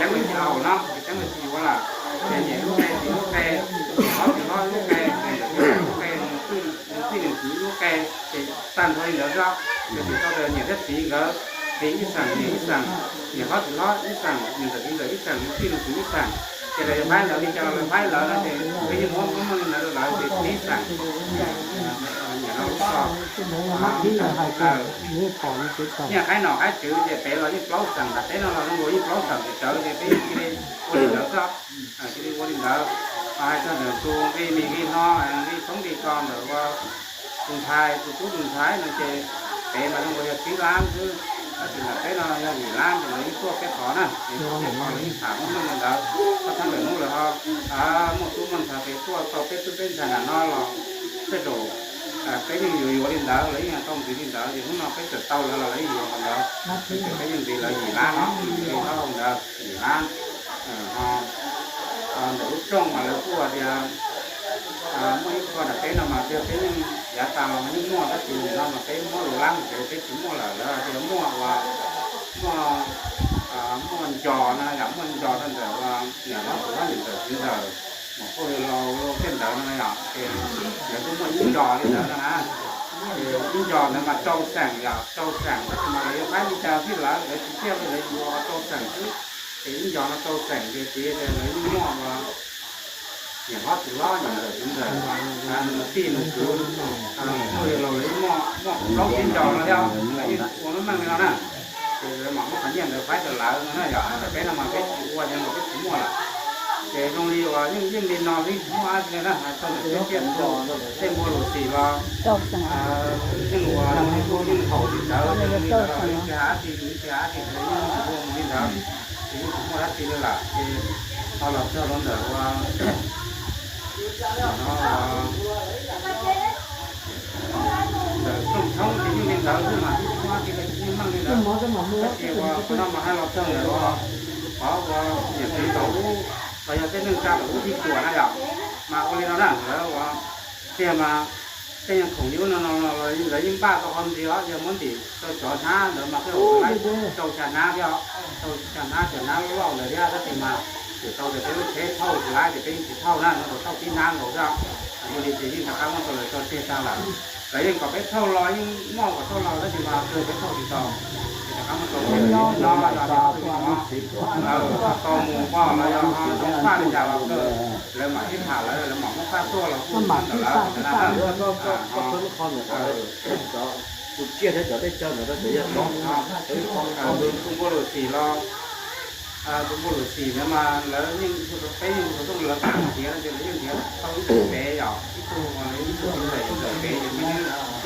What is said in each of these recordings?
ຈາກເລີຍຊິເອົາເນາະ ຈາກເລີຍຊິຢູ່ວ່າລະ ແຕ່ເນຍລູກແກ່ ຕີລູກແກ່ ເຂົາຊິເຮົາລູກແກ່ ເປັນແບບນີ້ ລູກແກ່ໜັງສື ໜັງສື ໜັງສືລູກແກ່ ເປັນຕັນເທົ່ານີ້ແຫຼະເນາະ ເປັນທີ່ເຂົາຈະເນຍແທ້ຕີເຂົາ ເປັນອີ່ສັງ ເນຍອີ່ສັງ ເນຍເຮົາຊິເຮົາອີ່ສັງ ເນຍແບບນີ້ເດີ ອີ່ສັງ ໜັງສື ໜັງສື ອີ່ສັງ ຈະໄດ້ໄປແລ້ວ ນີ້ຈະໄດ້ໄປແລ້ວນະ ເປັນ ເປັນໝໍ ໝໍ ໝໍ ນີ້ນະ ຫຼາຍ ເປັນອີ່ສັງ ເນຍເຮົາຊອບ ເນຍ ຂາຍໜໍ່ຂາຍຈື ຈະເປັນລາວ ຍິບເປົາສັງ ແຕ່ເນາະ ລາວຍັງບໍ່ຍິບເປົາສັງ ຈະເຈີ ຈະເປັນ ຈະໄດ້ ໂອລິນເດີ ເອີ ຈະໄດ້ໂອລິນເດີ ອາ ໃຫ້ເຈົ້າເດີນສູ່ ມີ ມີ ມີເນາະ ມີສົງດີກອນ ຫຼືວ່າ ລຸງຊາຍ ສູ່ ລຸງຊາຍ ມັນຈະເປັນມາທັງໝົດສີ່ລ້ານ ຄື ຖ້າເປັນແບບເປັນເນາະ ສີ່ລ້ານ ຈະໄດ້ຕົວເປັດຂໍນະ ເປັນຕົວເປັດຂໍ ແລ້ວຍັງຖາມມັນເດີ ເພາະທັງເດີນຮູ້ແລ້ວ ເຮົາ ອາ ໝົດທຸກມັນ ຖ້າເປັນຕົວ ຕົວເປັດ ຕົວເປັນຂະໜາດເນາະ ເປັດໂດ ອາ ເປັດຍັງຢູ່ ຢູ່ລິນເດີ ແລ້ວຍັງຕ້ອງຢູ່ລິນເດີ ຢູ່ຂ້າງນອກ ເປັດເກີດເຕົາ ແລ້ວລະຢູ່ກັນເດີ ເປັດຍັງດີ ລະສີ່ລ້ານເນາະ ເປັດເຂົ້າເດີ ສີ່ລ້ານ ເອີ ເຮົາ ເອີ ເດີ ລູກຈ້ອງມາແລ້ວ ພວກດຽວ ອ່າ ມື້ນີ້ກໍໄດ້ເປັນເອົາມາ ເປັນຍັງຢາຕາມາຍັງໝໍດຕະກີ້ເນາະ ມາເປັນໝໍໂລຫຼັງ ເປັນ ເປັນໝໍລະ ລະດຽວໝໍວ່າ ໝໍ ອ່າ ໝໍຢໍນະ ຢາໝໍຢໍນັ້ນແຫຼະວ່າ ຢາເນາະ ວ່າຢູ່ເດີ ຢູ່ເດີ ໝໍພວກເຮົາເປັນເດີນະ ເປັນ ດຽວໝໍອີ່ຢໍນີ້ນະ ອີ່ຢໍນັ້ນມາໂຈແສງ ຢາໂຈແສງ ມາເລີຍໄປມີແຕ່ທີ່ລາວເລີຍຊິເກັບເລີຍຢູ່ໂຈແສງ ເປັນອີ່ຢໍນະໂຈແສງ ເດ ເດ ເດ ເລີຍໝໍວ່າ ຫຍັງເຮົາຊິເວົ້າຫຍັງເດີ ເດີ ອັນທີ່ໜັງສື ເອີ ເຮົາເລີຍເວົ້າເລີຍໝໍ ໝໍເຮົາເປັນຢໍນະ ແລ້ວ ໂອ້ ນັ້ນແມ່ນແລ້ວນະ ເອີ ໝໍມັນຂະຫຍັນເດີ ໄປຕະຫຼາດນະ ຢາໄປນຳມາເປັນອວດຫຍັງກໍເປັນໝໍລະ ແຕ່ນ້ອງລີວ່າຍັງ ຍັງໄດ້ນອນລີໝໍອາດນີ້ນະ ຕ້ອງໄດ້ເປັນ ເປັນໝໍໂລສີວ່າ ເຈົ້າສະຫງາ ເອີ ຍັງວ່າຍັງເຂົ້າທີ່ເຈົ້າ ຍັງໄປຫາທີ່ຢູ່ ໄປຫາທີ່ເດີ ຍັງບໍ່ມີນະ ທີ່ຢູ່ໝໍລະທີ່ລະ ເອີ ເຮົາລະເຈົ້າລະເດີວ່າ ມາໂອເລນາ ແລ້ວວ່າ ເສຍມາ ເປັນຫຍັງຂອງຢູ່ເນາະ ເນາະ ເນາະ ລະ ລະຍິງປາກກໍຄວາມດີເນາະ ເລື່ອງມັນດີ ເຈົ້າຈອດນາ ເດີ ມາເທື່ອ ໂອ້ຍ ເຈົ້າຈານນາເດ ເຈົ້າຈານນາ ເຈົ້ານາເວົ້າເລີຍເດ ຖ້າຊິມາ ເຈົ້າຈະເປັນເທດເທົ່າຫຼາຍ ຈະເປັນຊິເທົ່ານັ້ນ ເຈົ້າຕິນາເຂົາເດ ອັນນີ້ຊິຍິງຕະຄຳມັນກໍເລີຍເຈົ້າເສຍທາງລະ ລະຍິງກໍໄປເທົ່າລອຍ ຍິງໝໍກໍເທົ່າລອຍ ແລ້ວຊິມາເກີດເປັນເທົ່າທີ່ເກົ່າ ຕະຄຳມັນກໍເສຍເນາະ ເອີ ຕໍ່ໝູ່ກໍລະຍອມເຮົາຕ້ອງຟາດຢາເກີດ ແລ້ວມາທິດຖານ ແລ້ວມາໝໍຟາດຕົວລາວ ມັນມາທີ່ສາມທີ່ສາມ ເອີ ເອີ ເອີ ເອີ ເອີ ເອີ ເອີ ບຸນບຸໂລສີລາວ ອາ ບຸນບຸໂລສີແມ່ນມາ ແລ້ວຍິງໄປຍິງຕົວຕົງເຫຼືອເສຍ ແລ້ວເສຍເສຍ ເຂົາເປຍອອກ ອີ່ຕົວ ອີ່ຕົວເສຍເສຍເປຍ ເປັນ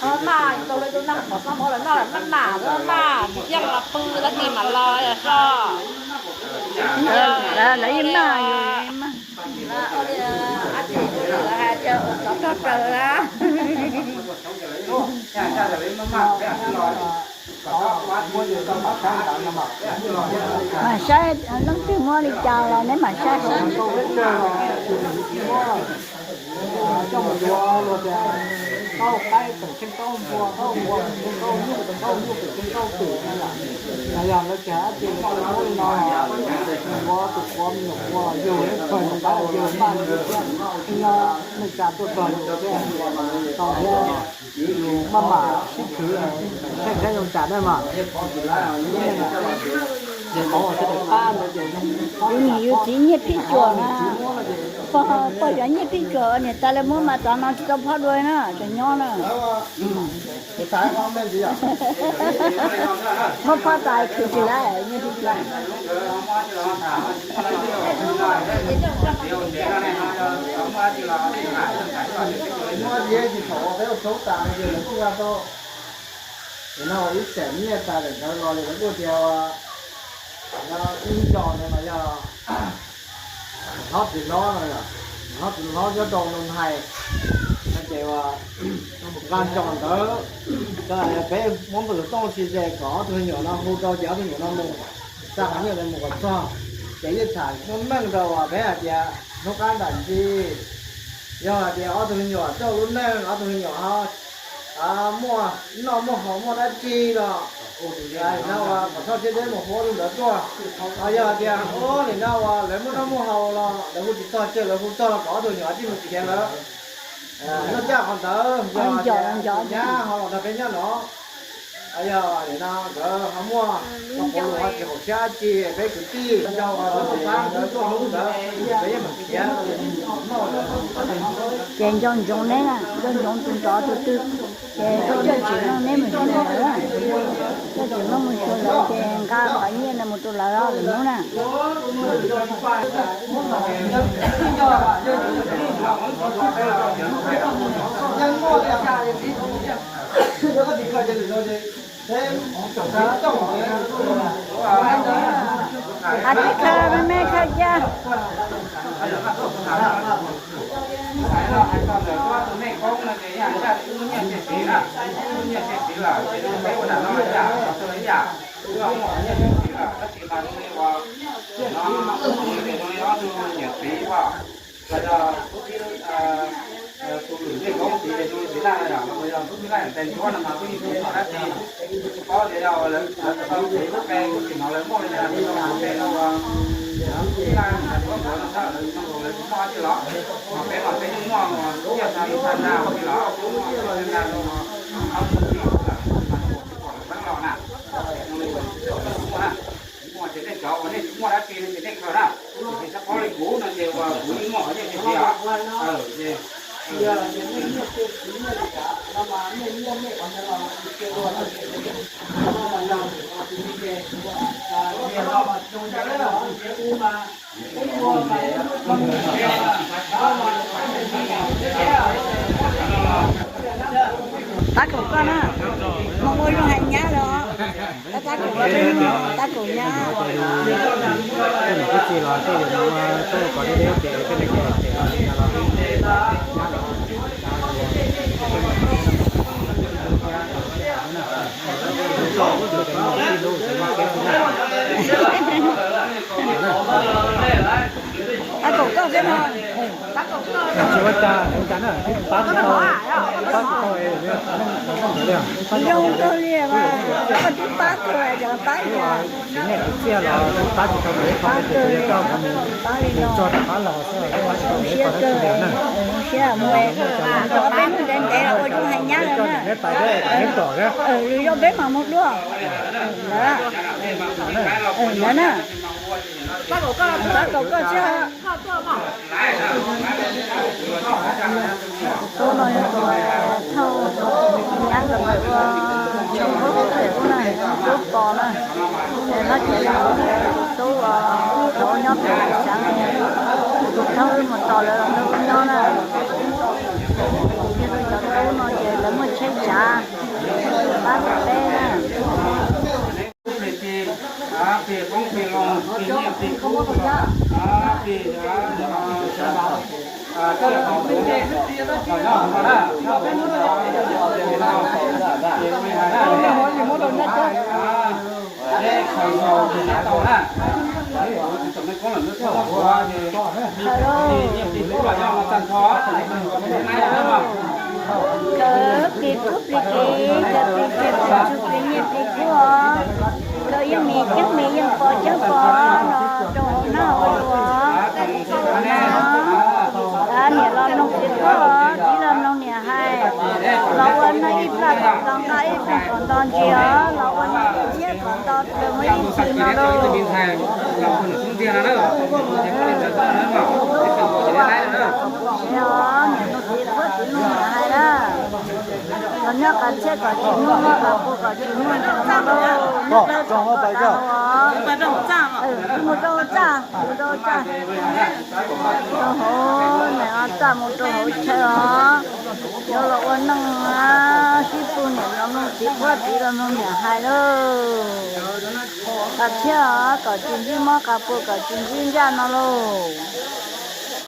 Ơ, ma, tao lưới tao nặng, tao sao mà lại ma, ma, ma, ma, cái giang là pư, là tìm mà lo, là sao? Ờ, ờ, lấy im ma, im ma. Là, ơ, thì, ờ, anh chị, ờ, hai triệu, có cho trời á. Mà sai, ờ, nó cứ mua đi chào là nấy mà sai. Trong một chùa luôn kìa. Tau kai tong chen tau bua, tau bua chen tau nyu, tau nyu chen tau tu na la. Na ya la cha ti tau nyu na la. Bua tu kuam nyu bua yu ni koi na ka yu ma ni ya. Ni ya ni cha tu tu yu ya. Tau ya yu ma ma shi chu. Chen chen yong cha na ma. Yu ni yu ti nie pi juo na. Pa pa ya nie pi juo ni ta le mo ma ta na ti tau pa dui na. Cha nyo na. ສຸດທ້າຍຄວາມແມ່ນຊິຢາກ ມາພໍຕາຍຄືຊິໄດ້ ເມື່ອເດຊິຂໍແລ້ວສົງຕາເດີນຜູ້ວ່າກໍເຫັນເຮົາອີກແສນເມດຕາເດີນເຂົາລໍຢູ່ແລ້ວຜູ້ດຽວວ່າ ລາວອີ່ຈອນມາຢາ ເຮົາຕິດລໍ້ນະ ເຮົາຕິດລໍ້ຈະຕ້ອງນຳໃຫ້ ແຕ່ວ່າ ການຈອນເດີ ກໍເປັນມັນບໍ່ຕ້ອງຊີ້ແຈງກໍເຖິງຢູ່ນຳຜູ້ເຈົ້າເຈົ້າເຖິງຢູ່ນຳໝູ່ ສ້າງເລື່ອງໃນໝູ່ກໍຊອບ ແຕ່ຍືດສາຍມັນແມ່ນກໍວ່າແບບເດຍ ໂຄງການດັນທີ່ ຍອດດຽວເອົາໂຕຍໍ້ເຈົ້າລຸ້ນແນງ ເອົາໂຕຍໍ້ເຮົາ ອາ ມົວນອກມົວເຮົາມົວໄດ້ຈີເນາະ ໄດ້ນະວ່າ ປະຊາຊົນໄດ້ໝົດຫົວລຸ້ນເດີຕົວ ອາ ຍອດດຽວ ໂອ້ ນີ້ນະວ່າ ແລ້ວມື້ນອກມົວເຮົາລະ ແລ້ວຜູ້ຕິດຕໍ່ເຈີ ແລ້ວຜູ້ຕໍ່ລະກໍເອົາໂຕຍໍ້ທີ່ມັນຂຽນລະ ເອີ ນອກຈາກຄອນເຕີ ຍອດດຽວ ຍາເຮົາລະເປັນຍາເນາະ ອາທິດເທີນແມ່ເຂົາຈະ ຕາໂກກ່ອນນະ ມາໂອຢູ່ໃຫ້ຍາເນາະ ຕາໂກ ຕາໂກຍາ ອາໂກກໍເປັນ ເອີ ຕາໂກກໍ ເອີ ເຈົ້າວ່າຈາ ອາຈານນະ ປາກເຂົາ ປາກເຂົາເອ ເລື່ອງເຂົາເລີຍວ່າ ປາກເຂົາຈະປາກເຂົາ ຊິແນບເສຍລາວ ປາກເຂົາເລີຍ ເຂົາເລີຍ ເຈົ້າກໍມີ ຈອດປາກລາວ ເສຍເລີຍ ເສຍເລີຍ ເສຍມວຍ ເປັນເປັນແຕ່ລະ ໂອຢູ່ໃຫ້ຍາກແລ້ວນະ ໄດ້ໄປໄດ້ ໄດ້ຕໍ່ເດີ ເອີ ຢູ່ຍົກເບັກມາໝົດດ້ວຍ ເອີ ນັ້ນນະ ປາກເຂົາກໍ ປາກເຂົາກໍເສຍ ໂຕນ້ອຍໂຕເຖົ້າຍັງກັບໂຕ ໂຕປອນະ ແຕ່ລະເຈັດໂຕ ໂຕຍອດເປັນສັງ ໂຕເຖົ້າໝົດຕໍ່ແລ້ວ ໂຕຍອດນະ ໂຕນ້ອຍເຈັດແລ້ວໝົດໃຊ້ຈາ ປາກແປ້ນະ Hello. ເກີດປີກຸດປີເກ ເກີດປີເຈັດປີຊຸກ ປີເຫຍດປີກຸດ ເກີດຍັງມີຈັ່ງມີ ຍັງປໍຈັ່ງປໍເນາະ ຈົ່ງໂຮເນາະໂຮຫຼວງເນາະ ອາ ເນຍລອມລົງຊິໂຄ ທີ່ລອມລົງເນຍໃຫ້ ລອວອນນາອີ່ປາກອນຕອງຕາອີ່ປາກອນຕອນເຈຍ ລອວອນນາອີ່ເຈຍກອນຕອນເດີມ ເນາະ ເນຍລອມລົງຊິໂຄ ທີ່ລອມລົງເນຍໃຫ້ເນາະ ກະຍອກກັນເຊກກໍຈິງ ກະປູກກໍຈິງ ກໍຈົ່ງເຮົາໄປກໍ ເອີ ໝູ່ຈົ່ງຈ້າ ໝູ່ຈົ່ງຈ້າ ໂອ້ໂຫ ແມ່ນວ່າຈ້າ ໝູ່ຈົ່ງເຮົາແທ້ເນາະ ໂຍລະອວນນັ່ງອາ ຊິປູເນຍ ລຳລົງຊິພວດ ຊິລຳລົງເນຍໃຫ້ເດີ ກະເຊຍກໍຈິງຈິງ ໝໍກະປູກກໍຈິງຈິງ ຢ້ານເນາະໂລ